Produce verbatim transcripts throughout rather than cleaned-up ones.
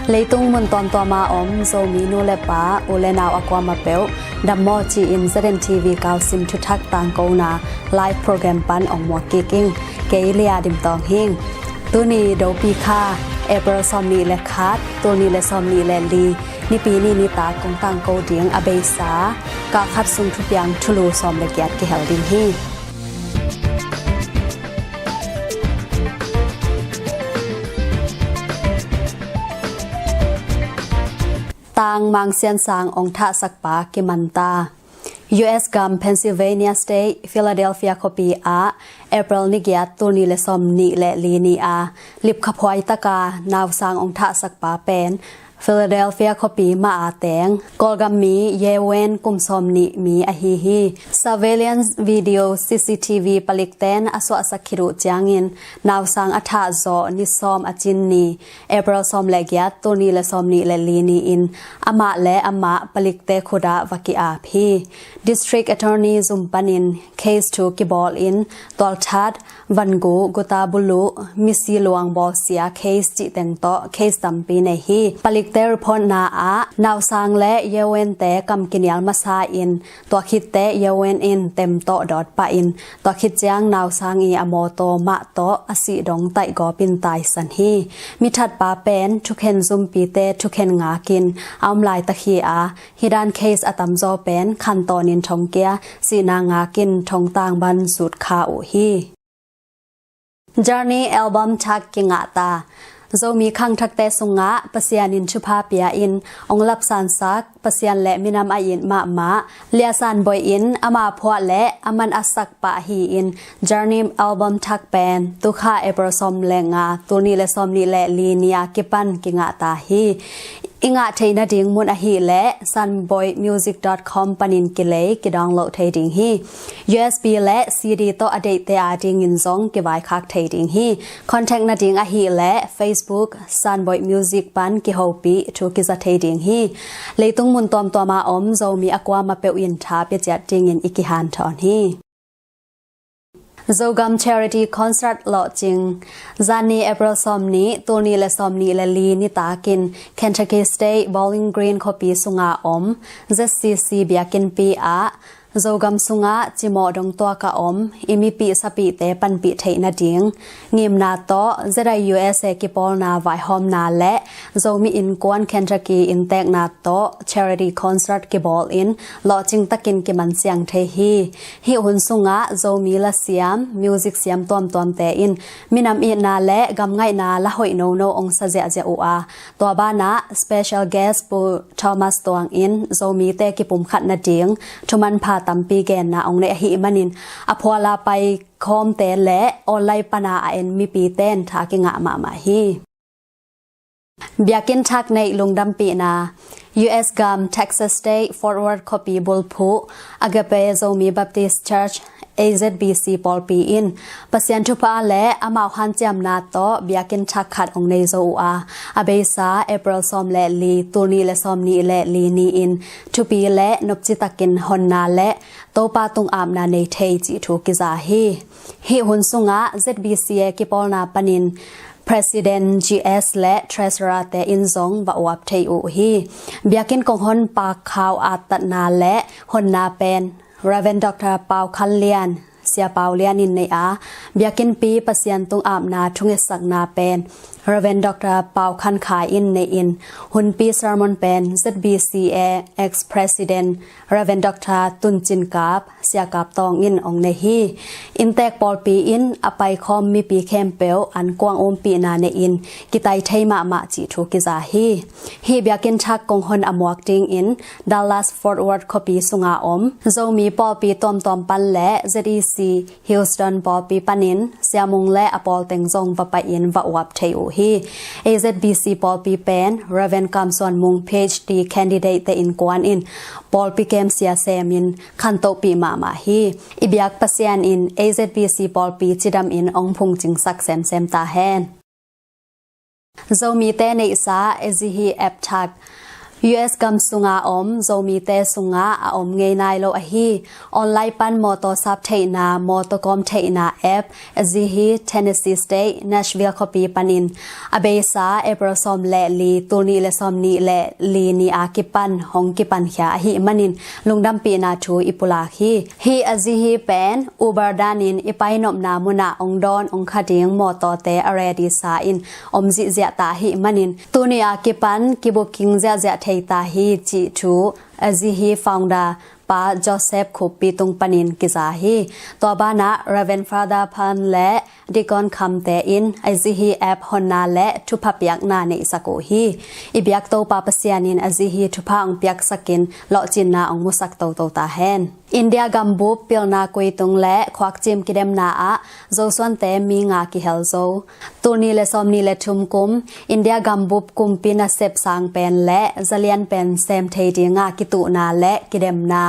Leitung mun tuamtuama om Zomi nu le pa, u le nau a kuama peuh, dam maw ci-in Z N T V Kawlsim thuthak tangkona live program pan ong muak kik ing. Kei Lia Dim Tawng hing. Tuni Dopi Kha, April sawmnih le khat, tul nih le sawmnih le li, Nipi ni nitak kong tangko ding a beisa, kal khat sung thupiang thulu sawm le giat kihel ding hi. Tang Mang Sian Sang ong thahsakpa kimanta. U S gam Pennsylvania State, Philadelphia khuapi ah April ni giat, tul nih le sawmnih le li ni a lipkhaphuai taka nausang ong thahsakpa pen Philadelphia khuapi mah a teng Kawlgam mi Ye Wen, kum sawmnih mi ahi hi. Surveillance video, C C T V, palikten a suahsak khit uh ciangin nausang a thah zawh ni sawm a cin ni, April sawm le giat, tul nih le sawmnih le li ni-in amah le amah palikte khut ah va ki-ap hi. District Attorney zum panin case thu kibawl in, tualthat, vangu, guta bulu, misi luang bawlsia case cih teng tawh case tampi nei hi. Palikte report na ah nausang le Ye Wen te kam kinial masa in, tua khitte Ye Wen in tem tawh dawt pah in, tua khit ciang nausang i a mawtaw mah tawh a sih dong taihgawp in taisan hi. Mi thatpa pen thukhen zumpite thukhen ngakin a om laitak hi a, hih dan case a tamzaw pen khantawn in thongkia, sihna ngakin thongtang ban zut kha uh hi. Journey album thak kingahta. Zomi khangthakte sungah Pasian in thupha pia in ong lapsansak, Pasian le minam a it mahmah, Lia San Boih in ama phuah le a man a sak pah hi in, Journey album thak pen tu kha April sawm le nga, tul nih le sawmnih le li ni a kipan kingahta hi. I ngah theih nading mun ahih leh sanboihmusic dot com panin kilei, kidownload thei ding hi. U S B le C D tawh a deihte a dingin zong kivaikhak thei ding hi. Contact nading ahih leh Facebook San Boih Music pan kihopih thu kiza thei ding hi. Leitung mun tuamtuama om Zomi a kuama peuh in tha pia ciat dingin i kihanthawn hi. Zogam Charity Concert lawhcing. Zani April sawmnih, tul nih le sawmnih le li nitakin Kentucky State Bowling Green khuapi sunga om Z C C biakinnpi ah Zogam sungah cimawh dongtuak a om i mipih sapihte panpih theih nading ngimna tawh Z I U S A kipawlna vaihawmna le Zomi Innkuan Kentucky inntekna tawh charity concert kibawl in lawhcing takin kiman siang thei hi. Hih hun sungah Zomi lasiam, music siam tuamtuamte in minam itna le gamngaihna la hoih nono ong sa ziahziah uh a, tua banah special guest Pu Thomas Tuang in Zomite kipumkhat nading thumanpha tampi genna ong neih ahih manin a phuala paikhawmte le online pana a en mipite in tha kingah mahmah hi. Biakinn thak neih lungdampihna. U S gam Texas State Fort Worth khuapi bulphuh Agape Zomi Baptist Church, A Z B C pawlpi in Pasian thupha le amau hanciamna tawh biakinn thak khat ong nei zo uh a, a beisa April sawm le li, tul nih le sawmnih le li ni-in thupi le nopci takin honna le Topa tungapna nei thei cih thu kiza hi. Hih hun sungah Z B C A kipawlna panin President, G S le Treasurer te in zong va uap thei uh hi. Biakinn kong hon pakkhau attatna le honna pen Reverend Doctor Pau Khan Lian, Sia Pau Lian in nei a, biakinnpi Pasian tungapna thungetsakna pen Reverend Doctor Pau Khan Khai in nei in, hunpi sermon pen Z B C A ex-president Reverend Doctor Tun Cin Kap, Sia Kap Tawng in ong nei hi. Inntek pawlpi in a paikhawm mipi khempeuh ankuang umpihna nei in kitai thei mahmah cih thu kiza hi. Hih biakinn thak kong hon a muak dingin Dallas Fort Worth khuapi sunga om Zomi pawlpi tuamtuam pan le Z E C Houston pawlpi panin Sia Mung le a pawlteng zong va pai in va uap thei uh hi. A Z B C pawlpi pen Reverend Kam Suan Mung P H D candidate te innkuan in pawlpi kem sia semin khantohpih mahmah hi. I biak Pasian in A Z B C pawlpi cidam in ong phungcingsak semsem ta hen. Zomite neihsa Ezihi app thak. U S gam sunga om Zomite sungah a om ngei nai lo ahi online pan mawtaw sap theihna, mawtaw kawm theihna app, a zi hi Tennessee State, Nashville khuapi panin a beisa April sawm le li, tul nih le sawm nih le li ni a kipan hong kipankhia ahih manin lungdampihna thu i pulak hi. Hih a zi hi pen Uber danin i painopna munah ong dawn ong kha ding mawtawte a ready sa in om zihziah ta ahih manin tuni a kipan kibooking ziahziah thei ta hi cih thu a zi hi founder Pa Joseph Khuppi tung panin kiza hi. Tua banah Reverend Father Phan le Deacon Khamte in a zi hi app honna le thupha piakna neihsak uh hi. I biak Topa Pasian in a zi hi thupha ong piaksakin lawhcinna ong musak toto ta hen. India gambup pilna kuitung le khuakcim kidemna ah Zosuante mi nga kihel zo. Tul nih le sawm nih le thum kum India gambup kumpi nasep sang pen le zalian pen sem thei dinga kituhna le kidemna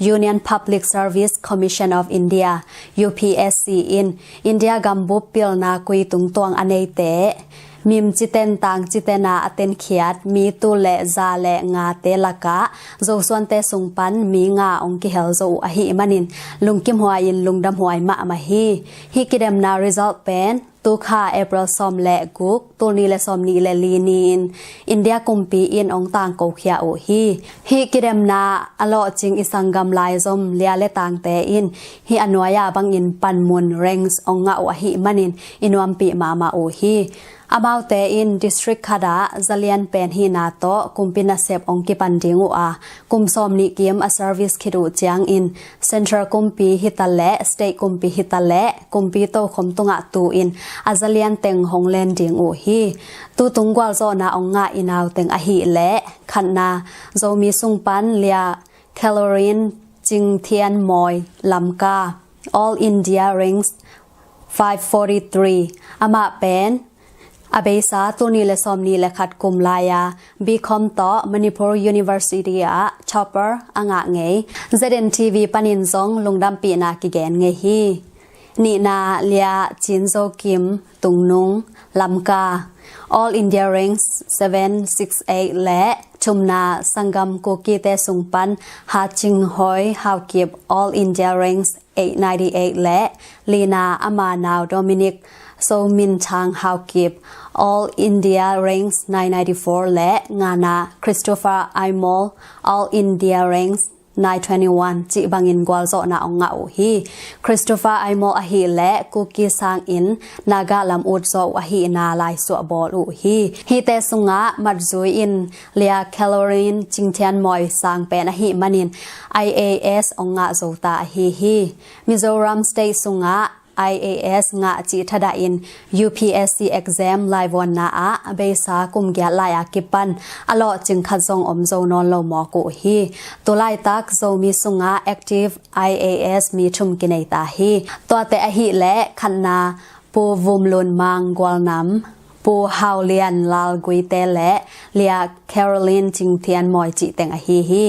Union Public Service Commission of India, U P S C in India gambup pilna kuitung tuang a neite mim citen tang citena a tenkhiat mi tul le za le ngate lakah Zosuante sung pan mi nga ong kihel zo uh ahih manin lungkimhuai in lungdamhuai mahmah hi. Hih kidemna result pen tukha April sawm le guk, tul nih le sawm nih le li ni-in India kumpi in ong tangkokhia uh hi. Hih kidemna a lawhcing i sanggam laizom lia le tangte in hih a nuai-a bangin panmun ranks ong ngah uh ahih manin i nuampih mahmah uh hi. Amaute in district khat ah zalian pen hihna tawh kumpi nasep ong kipan ding uh a, kum sawm nih kim a service khit uh ciangin central kumpi hitaleh state kumpi hitaleh kumpi tokhom tungah tu-in a zalian teng hong len ding uh hi. Tutung gualzawhna ong ngah i nauteng ahih leh khatna Zomi sung pan lia Caroline Cingthianmawi Lamka, All India Ranks five forty-three. Amah pen a beisa tul nih le sawm nih le khat kum lai-a B Com tawh Manipur University ah topper a ngah ngei. Z N T V panin zong lungdampihna kigen ngei hi. Nihna lia Cin Zo Kim Tungnung Lamka, All India Ranks seven six eight le thumna Sangam Kukite sung pan Ha Cing Hoi Haokip, All India Ranks eight ninety-eight le lina ama nau Dominic So Min Thang Haokip, All India Ranks nine ninety-four le ngana Christopher Aimol, All India Ranks nine twenty-one cih bangin gualzawhna ong ngah uh hi. Christopher Aimol ahih leh Kuki sangin Naga lam ut zawh uh ahihna laisuah bawl uh hi. Hihte sungah matzui in lia Caroline Cingthianmawi sang pen ahih manin I A S ong ngah zo ta ahi hi. Mizoram State sungah I A S ngah cih thadahin U P S C exam laivuanna ah a beisa kum giat lai-a kipan a lawhcing khat zong om zo nawn lo mawk uh hi. Tulaitak Zomi sungah active I A S mi thum kinei ta hi. Tuate ahih leh khatna Pu Vum Lun Mang Gualnam, Pu Hau Lian Lal Guite le lia Caroline Cingthianmawi cih teng ahi hi.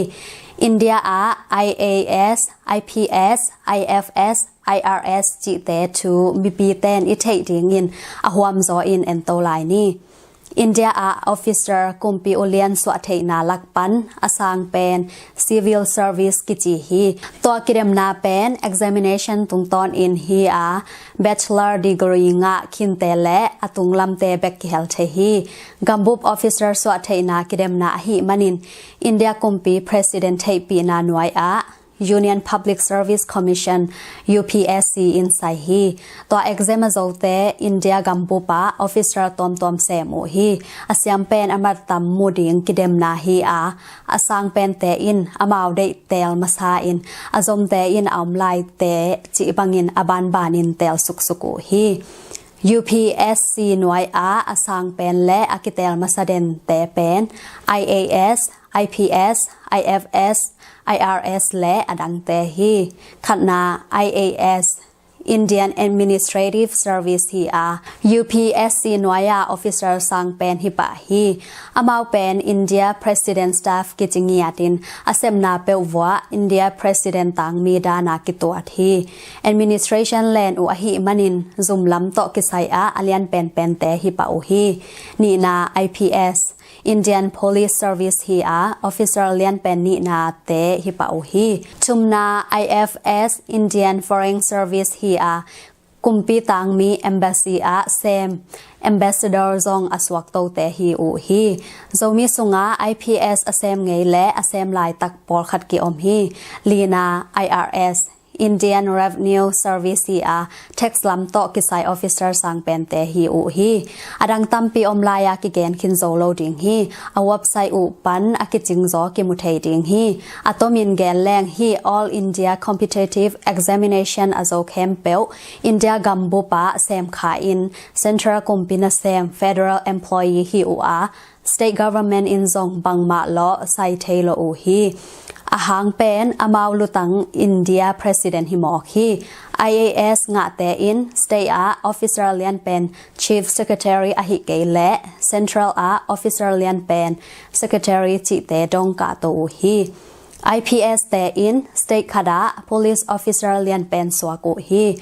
India ah I A S, I P S, I F S, I R S cihte thu mipi ten i theih dingin a huamzaw in ento lai ni. India ah officer kumpi ulian suahtheihna lak pan a sang pen civil service kici hi. Tua kidemna pen examination tungtawnin hi a, bachelor degree ngah khinte le a tunglamte bek kihel thei hi. Gambup officer suahtheihna kidemna ahih manin India kumpi president theihpihna nuai-ah Union Public Service Commission, U P S C in sai hi. Tua exam a zote India gambup ah officer tuamtuam sem uh hi. A siam pen a mattam mu ding kidemna hi a, a sang pente in amau deih teel masa in a zomte in a om laite cih bangin a banbanin teel suksuk uh hi. U P S C nuai-ah a sang pen le a kiteel masa dente pen I A S, I P S, I F S, I R S le a dangte hi. Khatna I A S, Indian Administrative Service hi a, U P S C nuai-a officer sang pen hi pah hi. Amau pen India President Staff kici ngiatin a sepna peuh vuah India President tangmi dana kituat hi. Administration len uh ahih manin zumlam tawh kisai ah a lian penpente hi pah uh hi. Nihna I P S, Indian Police Service hi a, officer lianpen nihnate hi pah uh hi. Thumna I F S, Indian Foreign Service hi a, kumpi tangmi embassy ah sem, ambassador zong a suaktote hi uh hi. Zomi sungah I P S a sem ngei le a sem laitak pawlkhat ki-om hi. Lina I R S, Indian Revenue Service hi a, tax lam tawh kisai officer sangpente hi uh hi. A dang tampi om lai-a kigen khin zo lo ding hi. A website uh pan a kicing zaw kimu thei ding hi. A tomin gen leng hi, All India Competitive Examination a zo khempeuh India gambup ah sem kha in, central kumpi nasem, federal employee hi uh a, state government in zong bangmah lawh sai thei lo uh hi. A hang pen amau lutang India president hi mawk hi. I A S ngahte in state ah officer lianpen chief secretary ahih kei leh central ah officer lianpen secretary cihte dong kahto uh hi. I P S te in state khat ah police officer lianpen suak uh hi.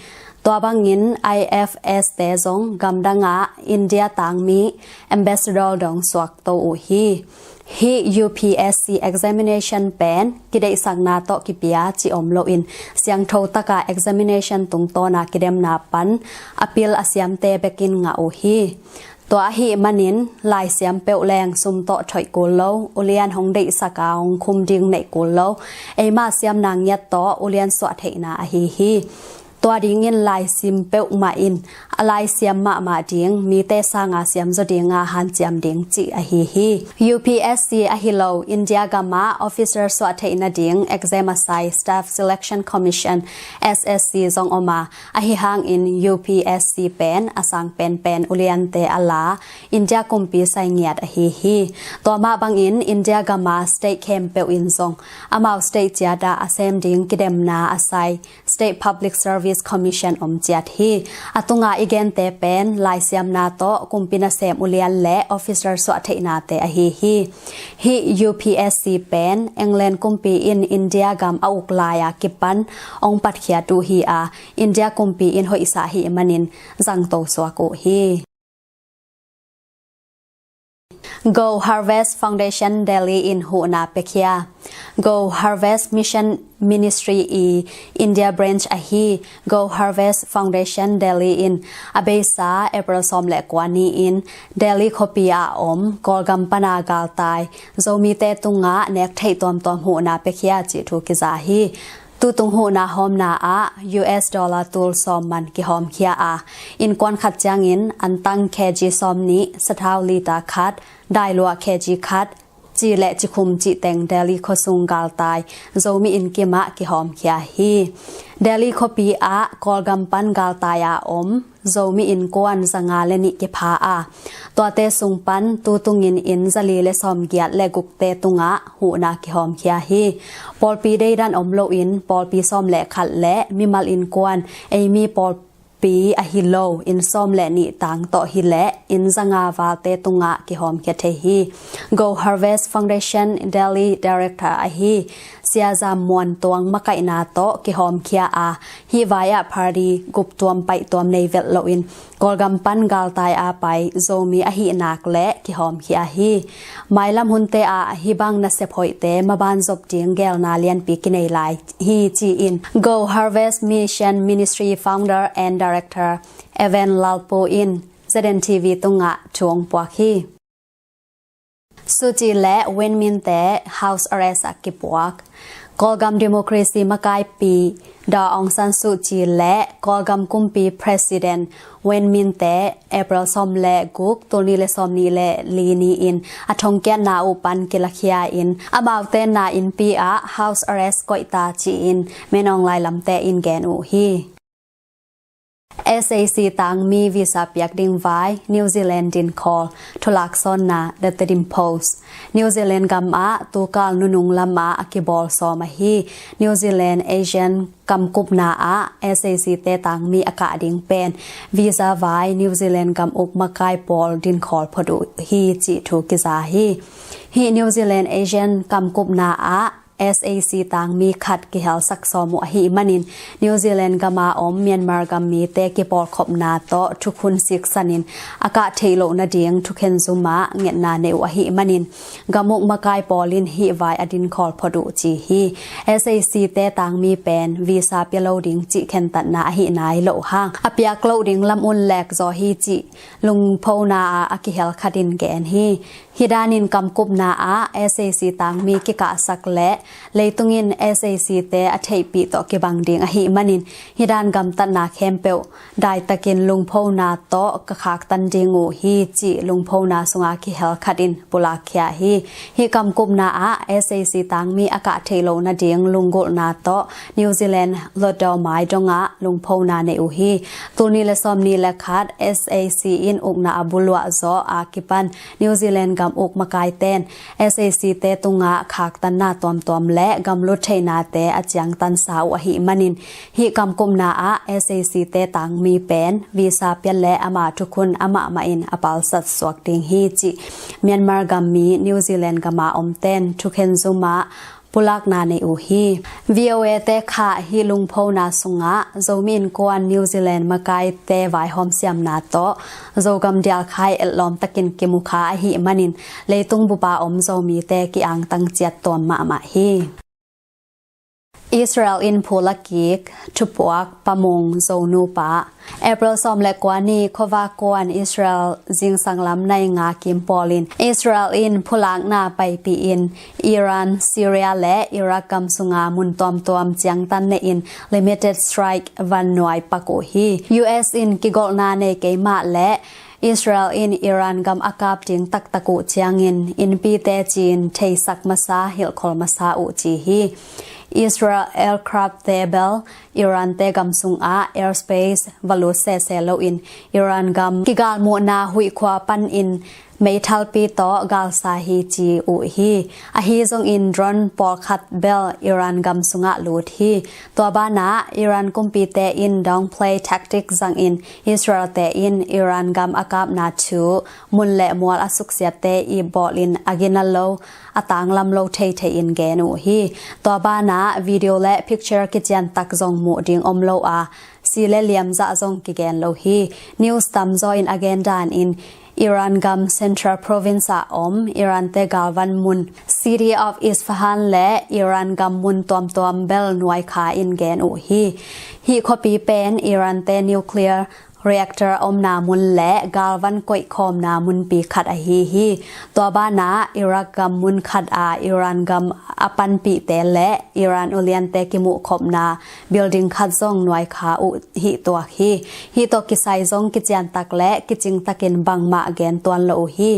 Tua bangin I F S te zong gamdang ah India tangmi ambassador dong suakto uh hi. Hih U P S C examination pen kideihsakna tawh kipia cih om loin, siangtho taka examination tungtawna kidemna pan a pil a siamte bekin ngah uh hi. Tua ahih manin laisiam peuh leng sum tawh thoih kul lo, ulian hong deihsak a hong khum ding neih kul lo, eima siamna ngiat tawh ulian suah theihna ahi hi. Tua dingin laisim peuhmah in a laisiam mahmah ding, mite sanga siamzaw dinga hanciam ding cih ahi hi. U P S C ahi lo, India gamah officer suah theih nading exam a sai Staff Selection Commission, S S C zong om a, ahi hangin U P S C pen a sang penpen uliante a la India kumpi sai ngiat ahi hi. Tua mah bangin India gama state khempeuh in zong amau state ciatah a sem ding kidemna a sai State Public Service Commission om ciat hi. A tunga i gente pen laisiamna tawh kumpi nasem ulian le officer suah theihnate ahi hi. Hih U P S C pen England kumpi in India gam a uk lai-a kipan ong patkhiat uh hi a, India kumpi in hoihsa hi manin zangto suak uh hi. Go Harvest Foundation Delhi in huhna pekhia. Go Harvest Mission Ministry i India branch ahi Go Harvest Foundation Delhi in a beisa April sawm le kua ni-in Delhi khuapi a om Kawlgam pana galtai Zomite tungah nek theih tuamtuam huhna pekhia cih thu kiza hi. Tutung huhna hawmna ah U S dollar tul sawm man kihawmkhia a, innkuan khat ciangin antang K G sawm nih, sathau liter khat, dailuah K G khat, ci le cikhum cihteng Delhi khuasung galtai Zomi innkim ah kihawmkhia hi. Delhi khuapi ah Kawlgam pan galtai a om Zomi innkuan zanga le nih kipha a, tuate sung pan tutungin inn zali le sawmgiat le gukte tungah huhna kihawmkhia hi. Pawlpi deidan om loin pawlpi sawm le khat le mimal innkuan, eimi pawlpi ahi lo inn sawm le nih tang tawh hi le inn zanga valte tungah kihawmkhia thei hi. Go Harvest Foundation Delhi Director ahi Sia Zam Muan Tuang makaihna tawh kihawmkhia a, hih vai ah party guptuam paihtuam nei velh loin Kawlgam pan galtai a pai Zomi ahih nak le kihawmkhia hi. Mailam hunte ah hih bang nasep hoihte maban zop ding gelna lianpi kinei lai hi ci-in Go Harvest Mission Ministry Founder and Director Evan Lalpu in Z N T V tungah thu ong puak hi. Suu Kyi le Win Myint te house arrest ah kipuak. Kawlgam democracy makaipi Daw Aung San Suu Kyi le Kawlgam kumpi President Win Myint te April sawm le guk, tul nih le sawm nih le li ni-in a thongkiatna uh pan kilakhia in, amaute na innpi ah house arrest koihta ci-in Min Aung Hlaing lamte in gen uh hi. S A C tangmi visa piak ding vai New Zealand dinkhawl, thulaksawnna The Tedim Post. New Zealand gam ah tukal nunung lam ah a kibawl sawm ahi New Zealand Asian kamkupna ah S A C te tangmi a kah ding pen visa vai New Zealand gam uk makai pawl dinkhawl phot uh hi cih thu kiza hi. Hih New Zealand Asian kamkupna ah SAC tangmi khat kihelsak sawm uh ahih manin New Zealand gama om Myanmar gam mite kipawlkhopna tawh thukhun siksanin a kah theih loh nading thukhen zumah ngetna nei uh ahih manin gam uk makai pawl in hih vai a dinkhawl phot uh ci hi. SAC te tangmi pen visa pia lo ding cih khentatna ahi nai loh hang a piak loh ding lam un lek zaw hi cih lungphona ah a kihel khat in gen hi. Hih danin kamkupna ah SAC tangmi kikahsak le leitung in SAC te a theihpih tawh kibang ding ahih manin hih dan gamtatna khempeuh daitakin lungphona tawh ka khaktan ding uh hi cih lungphona sunga kihel khat in pulakkhia hi. Hih kamkupna ah SAC tangmi a kah theih loh nading lunggulhna tawh New Zealand hlutdaw mai dongah lungphona nei uh hi. Tul nih le sawm nih le khat SAC in ukna a buluah zawh a kipan New Zealand gam uk makaiten SAC te tungah khaktanna tuamtuam le gamlut theihnate a ciangtansa uh ahih manin hih kamkupna ah SAC te tangmi pen visa pia le ama thukhun amahmah in a palsat suak ding hi cih Myanmar gam mi New Zealand gama omten thukhen zumah pulakna nei uh hi. VOA te khah hih lungphona sungah Zomi Innkuan New Zealand makaite vaihawm siamna tawh Zogam dialkhai etlawm takin kimukha ahih manin leitung bupa om Zomite ki-angtang ciat tuam mahmah hi. Israel in phulakik, thupuak, pamung, Zonu pa. April sawm le kua ni khuavak kuan Israel zingsang lam nai nga kim pawlin Israel in phulakna paipih in Iran, Syria le Iraq gam sunga mun tuamtuam ciangtan nehin limited strike van nuai pak uh hi. US in kigolhna nei keimah le Israel in Iran gam a kap ding taktak uh ciangin innpi teci in theisak masa hilhkholh masa uh ci hi. Israel aircraft te bel Iran te gam sungah airspace va lut sese loin Iran gam kigalmuhna huih khua panin meithalpi tawh galsa hi ci uh hi. Ahi zongin drone pawlkhat bel Iran gam sungah lut hi. Tua banah Iran kumpite in downplay tactic zangin Israel te in Iran gam a kapna thu mun le mual a suksiatte ih bawlin a gina lo a tanglam lo theithei in gen uh hi. Tua banah video le picture kiciantak zong muh ding om lo a si le liamzah zong kigen lo hi. News tamzaw in a gen danin Iran gam Central Province ah om Iran te galvan mun City of Isfahan le Iran gam mun tuamtuam bel nuaikha in gen uh hi. Hih khuapi pen Iran te nuclear reactor omna mun le galvan koihkhawmna munpi khat ahi hi. Tua banah Iraq gam mun khat a Iran gam a panpihte le Iran uliante kimuhkhopna building khat zong nuaikha uh hih tuak hi. Hih tawh kisai zong kiciantak le kicingtakin bangmah gen tuan lo uh hi.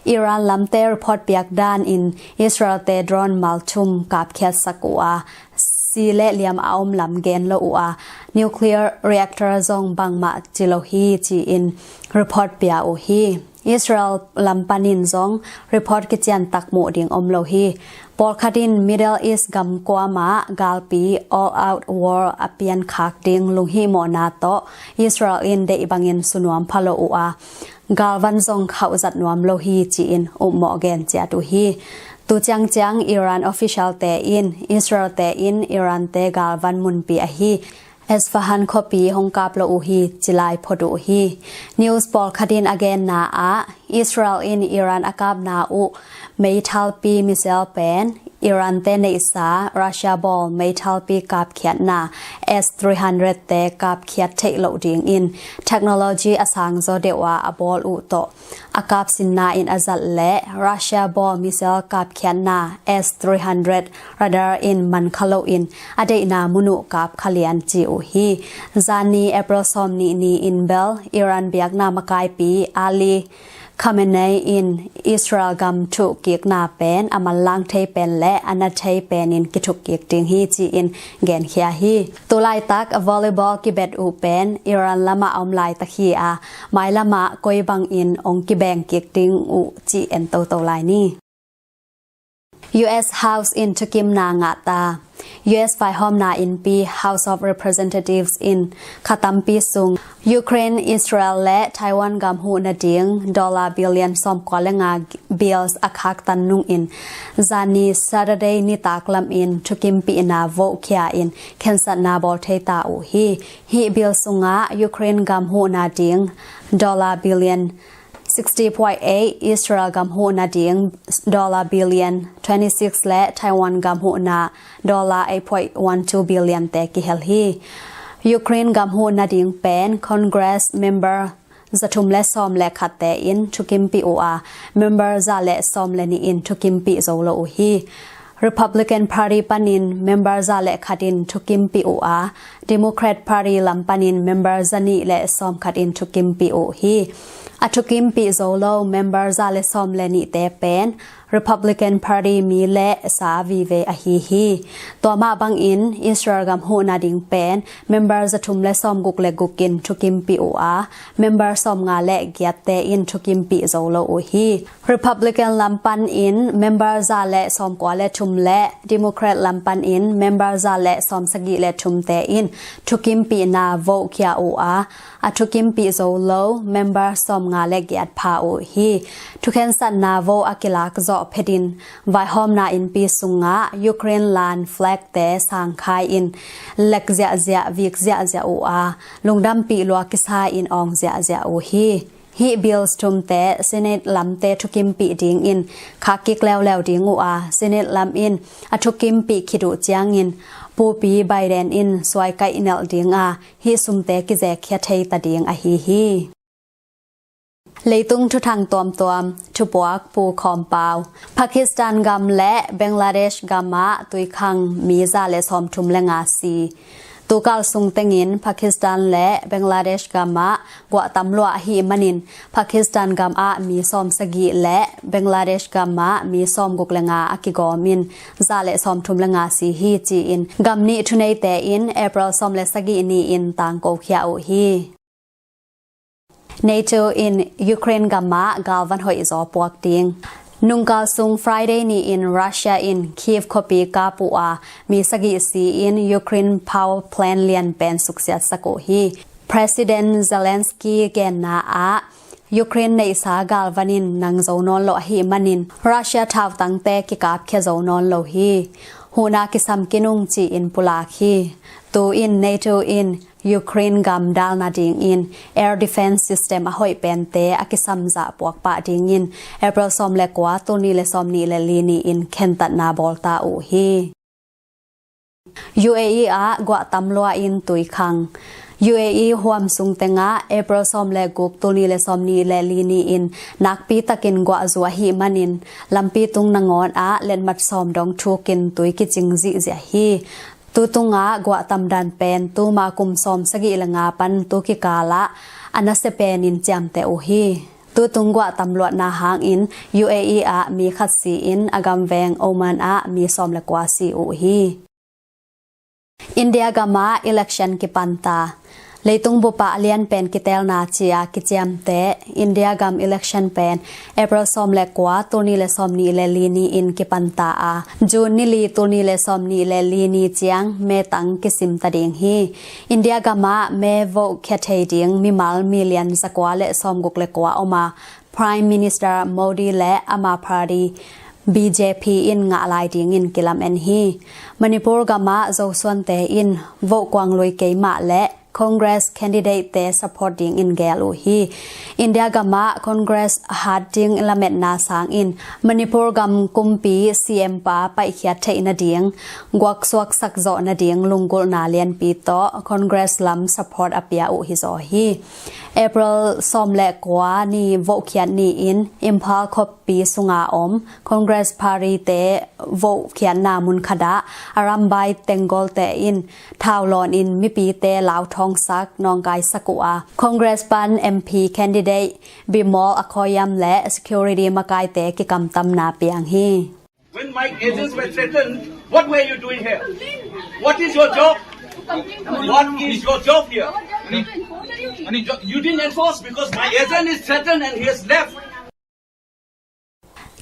Iran lamte report piak danin Israel te drone malthum kapkhiatsak uh a si le liam a om lam gen lo uh a nuclear reactor zong bangmah ci lo hi ci-in report pia uh hi. Israel lam panin zong report kiciantak muh ding om lo hi. Pawlkhat in Middle East gam kuamah galpi all out war a piankhak ding lunghihmawhna tawh Israel in deih bangin sunuam pha lo uh a galvan zong khauhzat nuam lo hi ci-in upmawh gen ciat uh hi. Tu ciangciang Iran official te in Israel te in Iran te galvan munpi ahi Isfahan khuapi hong kap lo uh hi ci lai phot uh hi. News pawlkhat in a genna ah Israel in Iran a kapna uh meithalpi missile pen Iran te neihsa Russia bawl meithalpi kapkhiatna S three hundred te kapkhiat theih loh dingin technology a sangzaw deuh a a bawl uh tawh a kapsinna in a zat le Russia bawl missile kapkhiatna S three hundred radar in man kha loin a deihna mun uh kap kha lian ci uh hi. Zani April sawm nih ni in bel Iran biakna makaipi Ali Khamenei in Israel gam thuhkikna pen a manlang thei pen le a na thei penin kithukkik ding hi ci-in genkhia hi. Tulaitak volleyball kibet uh pen Iran lamah a om laitak hi a mailamah koi bangin hong kibengkik ding uh cih en toto lai ni. U S House in thukimna ngah ta. U S vaihawmna innpi House of Representatives in kha tampi sung Ukraine, Israel le Taiwan gam huh nading dollar billion sawmkua le nga bills a khaktan nungin zani Saturday nitak lamin thukimpihna vote khia in khensatna bawl thei ta uh hi. Hih bill sungah Ukraine gam huh nading dollar billion sixty point eight, Israel gam huh nading dollar billion twenty six le Taiwan gam huhna dollar eight point one two billion te kihel hi. Ukraine gam huh nading pen Congress member zathum le sawm le khatte in thukimpih uh a, member za le sawm le nih in thukimpih zo lo uh hi. Republican Party panin member za le khat in thukimpih uh a, Democrat Party lam panin member zanih le sawmkhat in thukimpih uh hi. A thukimpih zo lo member za le sawm le nihte pen Republican Party mi le sa vive ahi hi. Tua mah bangin Israel gam huh nading pen member zathum le sawmguk le guk in thukimpih uh a, member sawmnga le giatte in thukimpih zo lo uh hi. Republican lam panin member za le sawmkua le thum le Democrat lam panin member za le sawmsagih le thumte in thukimpihna vote khia uh a, a thukimpih zo lo member sawmnga le giat pha uh hi. Thukhensatna vote a kilak zawh phetin vaihawmna innpi sungah Ukraine lan flagte sangkhai in lek ziahziah, vik ziahziah uh a, lungdampih lua kisa in awng ziahziah uh hi. Hih bills thumte Senate lamte thukimpih dingin khak kik leuleu ding uh a, Senate lam in a thukimpih khit uh ciangin Pupi Biden in suaikaih nelh ding a, hih sumte kizekkhia thei ta ding ahi hi. Leitung thuthang tuamtuam thupuak Pu Khawm Pau. Pakistan gam le Bangladesh gamah tuikhang mi za le sawmthum le nga si. Tukal sung tengin Pakistan le Bangladesh gamah guah tam luah ahih manin Pakistan gamah mi sawmsagih le Bangladesh gamah mi sawmguk le nga a kigawmin za le sawmthum le nga si hi ci-in gam nih thuneite in April sawm le sagih ni-in tangko khia uh hi. NATO in Ukraine gamah galvan hoihzaw puak ding. Nungkal sung Friday ni-in Russia in Kyiv khuapi kap uh a, mi sagih si-in Ukraine power plant lian pen suksiatsak uh hi. President Zelensky genna ah Ukraine neihsa galvan in nang zo nawn lo ahih manin Russia thautangte kikapkhia zo nawn lo hi. Huhna kisam kinung ci-in pulak hi. Tu-in NATO in Ukraine gam dal nadingin air defense system a hoih pente a kisamzah puakpah dingin April sawm le kua, tul nih le sawm nih le li ni-in khentatna bawlta uh hi. U A E ah guah tam lua in tuikhang. U A E huam sung tengah April sawm le guk, tul nih le sawm nih le li ni-in nakpi takin guah zu ahih manin lampi tung nangawn ah letmat sawm dong thukin tui kicing zihziah hi. Tutungah guah tamdan pen tuma kum sawm sagih le nga pan tu kikalah a nasia penin ciamteh uh hi. Tutung guah tamluatna hangin U A E ah mi khat si-in a gamveng Oman ah mi sawm le kua si uh hi. India gamah election kipanta. Leitung bupah a lian pen kitelna cia kiciamteh India gam election pen April sawm le kua, tul nih le sawm nih le li ni-in kipanta a, June ni li, tul nih le sawm nih le li ni ciang metang kisimta ding hi. India gamah me vote khia thei ding mimal million zakua le sawmguk le kua om a, Prime Minister Modi le ama party B J P in ngah lai dingin kilamen hi. Manipur gamah Zosuante in vote kuang lui keimah le Congress candidate te support dingin gel uh hi. India gamah Congress hat ding lametna sangin Manipur gam kumpi C M pa paihkhiat theih nading, guaksuaksak zawh nading lunggulhna lianpi tawh Congress lam support a pia uh hizaw hi. April sawm le kua ni vote khiat ni-in Imphal khuapi sunga om Congress party te vote khiatna mun khatah Arambai Tenggol te in thau lawn in mipite lauthawngsak nawngkaisak uh a, Congress pan M P candidate Bimol Akoyam le security makaite kikamtamna piang hi. When my agents were threatened, what were you doing here? What is your job? What is your job here? You didn't enforce because my agent is threatened and he has left.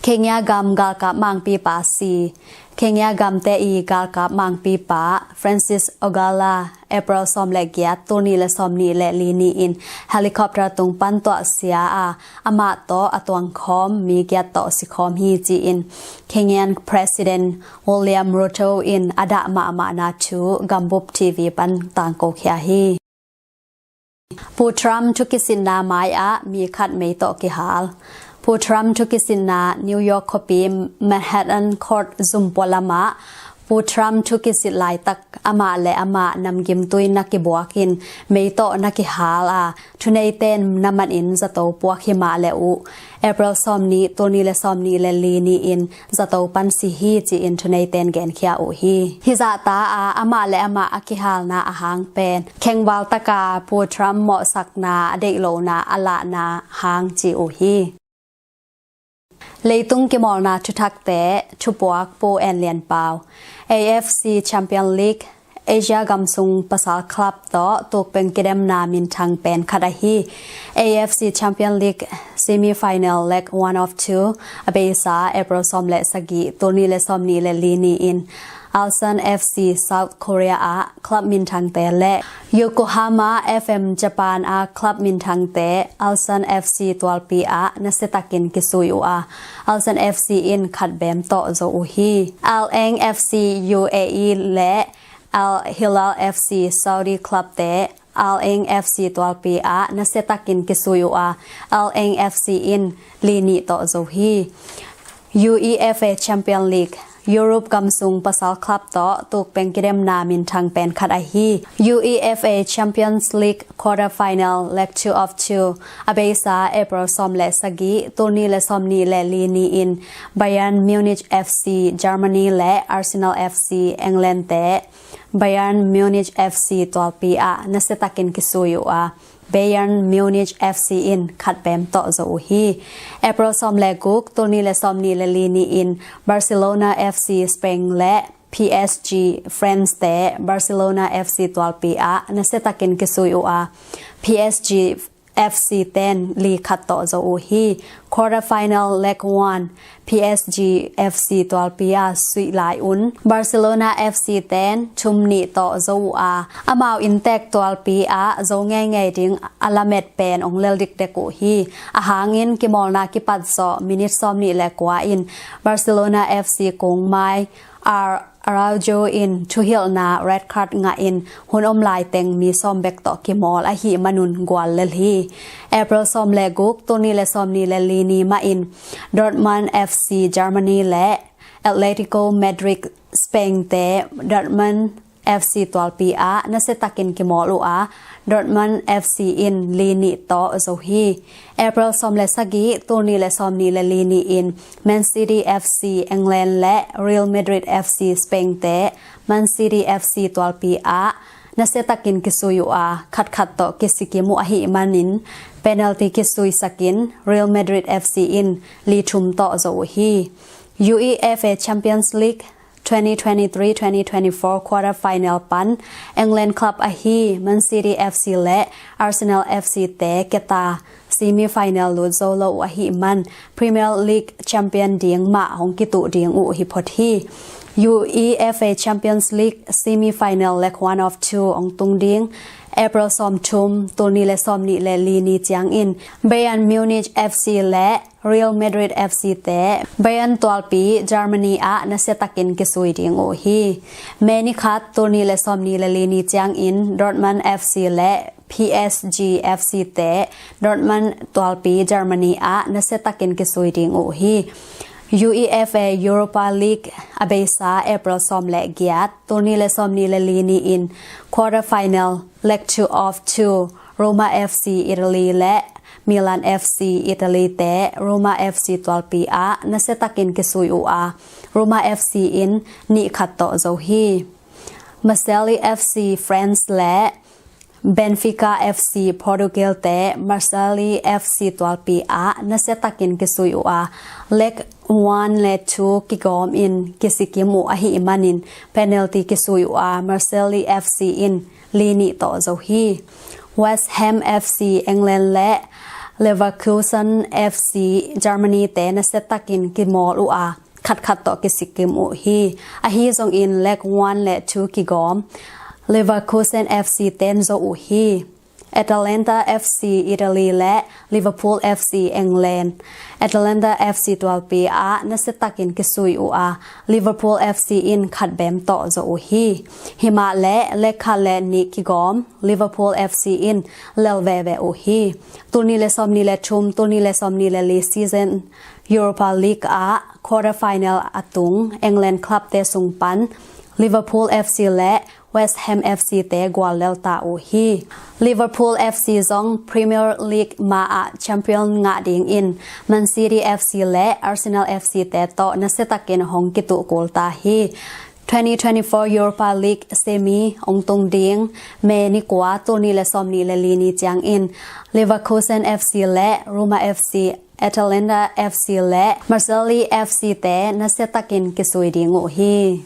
Kenya gam galkap mangpipa si. Kenya gamte i galkap mangpipa Francis Ogala April sawm le giat, tul nih le sawm nih le li ni-in helicopter tung pan tuahsia a, amah tawh a tuangkhawm mi giat tawh sikhawm hi ci-in Kenyan President William Ruto in a dah mahmahna thu gambup T V pan tangkokhia hi. Pu Trump thu kisitna mai-ah mi khat mei tawh kihal. Pu Trump thu kisitna New York khuapi Manhattan Court zumpualamah Pu Trump thu kisit laitak amah le amah namgimtui na kibuakin mei tawh na kihal a, thuneiten na manin zato puak hi mah le uh April sawm nih, tul nih le sawm nih le li ni-in zato pan si hi ci-in thuneiten genkhia uh hi. Hih zahta a amah le amah a kihalna a hang pen khengval taka Pu Trump mawhsakna a deih lohna a lahna hang ci uh hi. Leitung kimawlna thuthakte thupuak Pu En Lian Pau. A F C Champion League Asia gamsung pasal club tawh tukpeng kidemna minthang pen khat ahi A F C Champion League semi final leg one of two a beisa April sawm le sagih, tul nih le sawm nih le li ni-in Ulsan F C South Korea ah club minthangte le Yokohama F M Japan ah club minthangte Ulsan F C tualpi ah nasiatakin kisui uh a, Ulsan F C in khat bem tawh zo uh hi. Al Ain F C U A E le Al Hilal F C Saudi club te Al Ain F C tualpi ah nasiatakin kisui uh a, Al Ain F C in li nih tawh zo hi. U E F A Champion League, Europe gamsung pasal club tawh tukpeng kidemna minthang pen khat ahi U E F A Champions League quarter final leg two of two a beisa April sawm le sagih, tul nih le sawm nih le li ni-in Bayern Munich F C Germany le Arsenal F C England te Bayern Munich F C tualpi ah nasiatakin kisui uh a, Bayern Munich F C in khat bem tawh zo uh hi. April sawm le guk, tul nih le sawm nih le li ni-in Barcelona F C Spain le P S G France te Barcelona F C tualpi ah nasiatakin kisui uh a, P S G F C ten li khat tawh zo uh hi. Quarter final leg one, P S G F C tualpi ah suih lai un Barcelona F C ten thum nih tawh zo uh a, amau inntek tualpi ah zo ngeingei ding a lamet pen ong lel dikdek uh hi. A hangin kimawlna kipat zawh minit sawm nih le kua in Barcelona F C kung mai Ar Araujo in thuhilhna red card ngahin hun om laiteng mi sawm bek tawh kimawl ahih manun gual lel hi. April sawm le guk, tul nih le sawm nih le li ni mahin Dortmund F C Germany le Atletico Madrid Spain te Dortmund F C tualpi ah nasiatakin kimawl uh a, Dortmund F C in li nih tawh zo hi. April sawm le sagih, tul nih le sawm nih le li ni-in Man City F C England le Real Madrid F C Spain te Man City F C tualpi ah nasiatakin kisui uh a, khatkhat tawh kisikim uh ahih manin penalty kisuisakin Real Madrid F C in li thum tawh zo uh hi. U E F A Champions League twenty twenty-three twenty twenty-four quarter final pan England club ahi Man City F C le Arsenal F C te keta semi final lut zo lo uh ahih man Premier League champion ding mah hong kituh ding uh hi phot hi. U E F A Champions League semi final leg one of two hong tung ding April sawm thum, tul nih le sawm nih le li ni ciangin Bayern Munich F C le Real Madrid F C te Bayern tualpi Germany ah nasiatakin kisui ding uh hi. May ni khat, tul nih le sawm nih le li ni ciangin Dortmund F C le P S G F C te Dortmund tualpi Germany ah nasiatakin kisui ding uh hi. U E F A Europa League a beisa April sawm le giat, tul nih le sawm nih le li ni-in quarter final leg two of two Roma F C Italy le Milan F C Italy te Roma F C tualpi ah nasiatakin kisui uh a, Roma F C in nih khat tawh zo hi. Marseille F C France le Benfica F C Portugal te Marseille F C tualpi ah nasiatakin kisui uh a, leg one le two kigawm in kisikim uh ahih manin penalty kisui uh a, Marseille F C in li nih tawh zo hi. West Ham F C England le Leverkusen F C Germany te nasiatakin kimawl uh a, khatkhat tawh kisikim uh hi. Ahi zongin League One le Two kigawm Leverkusen F C ten zo uh hi. Atalanta F C Italy le Liverpool F C England. Atalanta F C tualpi ah nasiatakin kisui uh a, Liverpool F C in khat bem tawh zo uh hi. Himahleh League khat le nih kigawm Liverpool F C in lel veve uh hi. Tulnih le sawmnih le thum, tulnih le sawmnih le li season Europa League ah quarter final a tung England club te sung pan Liverpool F C le West Ham F C te gual lel ta uh hi. Liverpool F C zong Premier League ma ah champion ngah dingin Man City F C le Arsenal F C te tawh nasiatakin hong kituh kul ta hi. Twenty twenty-four Europa League semi hong tung ding May ni kua, tulnih le sawmnih le li ni ciangin Leverkusen F C le Roma F C, Atalanta F C le Marseille F C te nasiatakin kisui ding uh hi.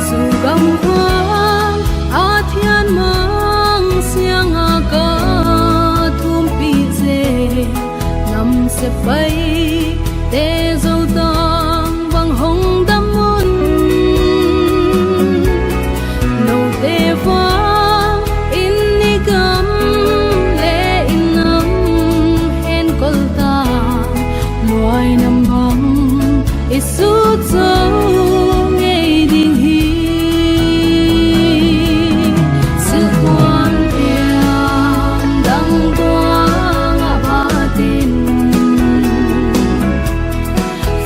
Zogam khuang a thian mang siang a ka thumpih zel, nam sepaite Zotang bang hong dam un. Note vang in i gam le i nam henkol ta, luai nam bang i sut zo ngei ding hi. Silhkuan piang dang tuang a batin,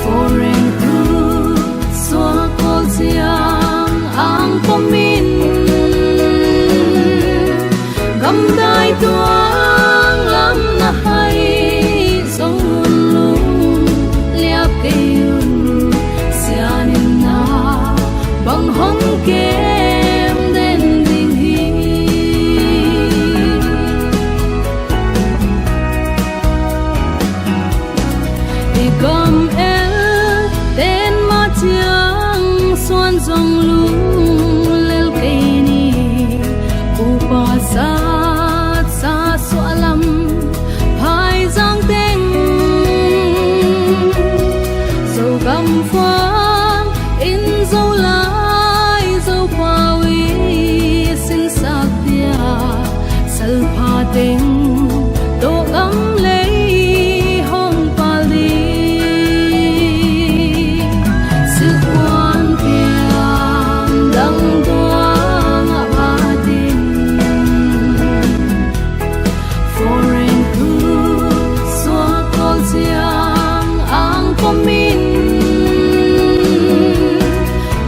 foreign hood suak kawl ciang ang pom in, gamdai tuang lam na hai zong un, lung liap kei un. Sian in na bang hong kem den ding hi. I gam el ten mah ciang suan zong lung lel kei ni. Upa sat sa suah lam Phaizang teng, Zogam fuan in Zolai Zopau i sinsak dia, salpha teng Zogam lei hong pal ding. Silhkuan piang dang tuang a batin, foreign hood suak kawl ciang ang pom in,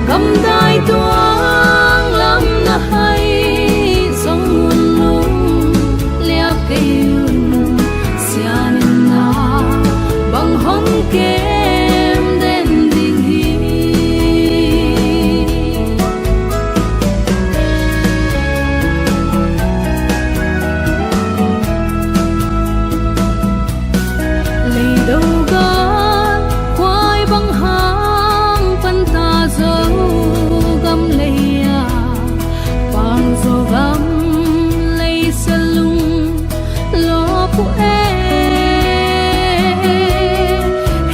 gamdai tuang lam na hai zong un, lung liap kei un. Sian in na bang hong kem den ding hi. Leido gal khuai bang hang panta Zogam lei-a, pang Zogam lei selung lawp uh e.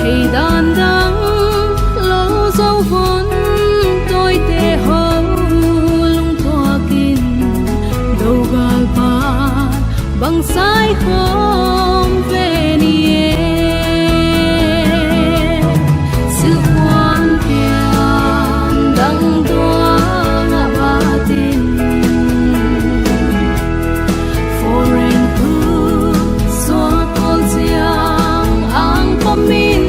Hei dan dang lo Zovon tawite ho lungtuakin, Dogal pan bang sai khawm ve ni e. Silhkuan piang dang tuang a batin, foreign hood suak kawl ciang ang pom in,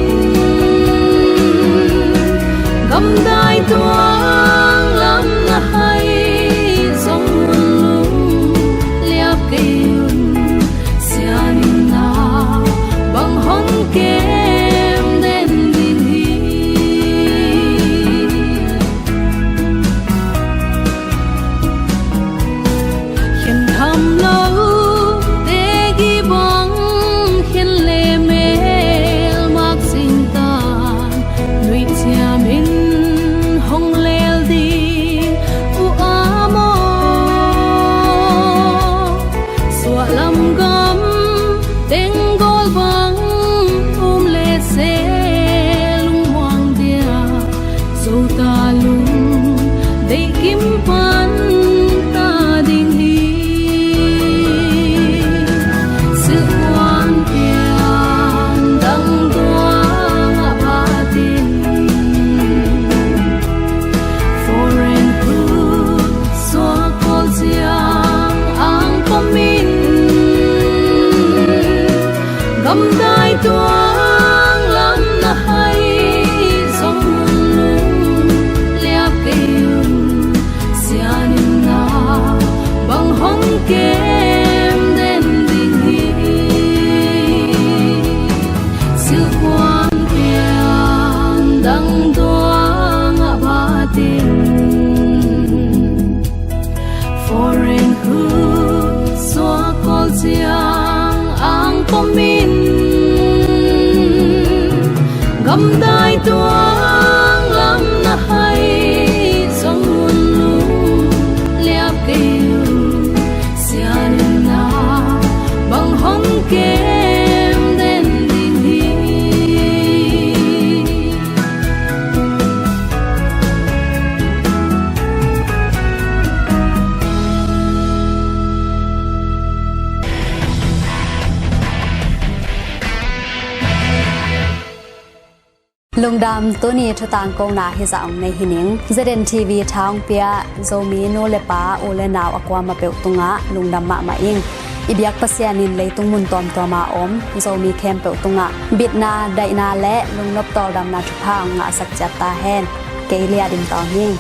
gamdai tuang lam na hai zong un, lung liap kei un. Sian in na bang hong kem den ding hi. Lung deih kim pan ta ding hi. Silhkuan pian dang duang a phatin, foreign khut suak kawl ciang ang pom in, gamdai tuang lam na hai zong liap kei un. Sian in na bang hong kem den ding hi. Silhkuan pian dang duang a phatin, foreign khut suak kawl ciang ang pom in, gamdai tuang lam na hai zong un lung liap kei un. Sian in na bang hong kem den ding hi. Lungdam, tuni thutangkona hizah hong nei hi ning. Z N T V tha hong pia Zomi nu le pa, u le nau a kuamah peuh tungah lungdam mahmah ing. I biak Pasian in leitung mun tuamtuama om Zomi khempeuh tungah bitna, daihna le lungnop tawldamna thupha hong ngahsak ciat ta hen. Kei Lia Dim Tawng hi ing.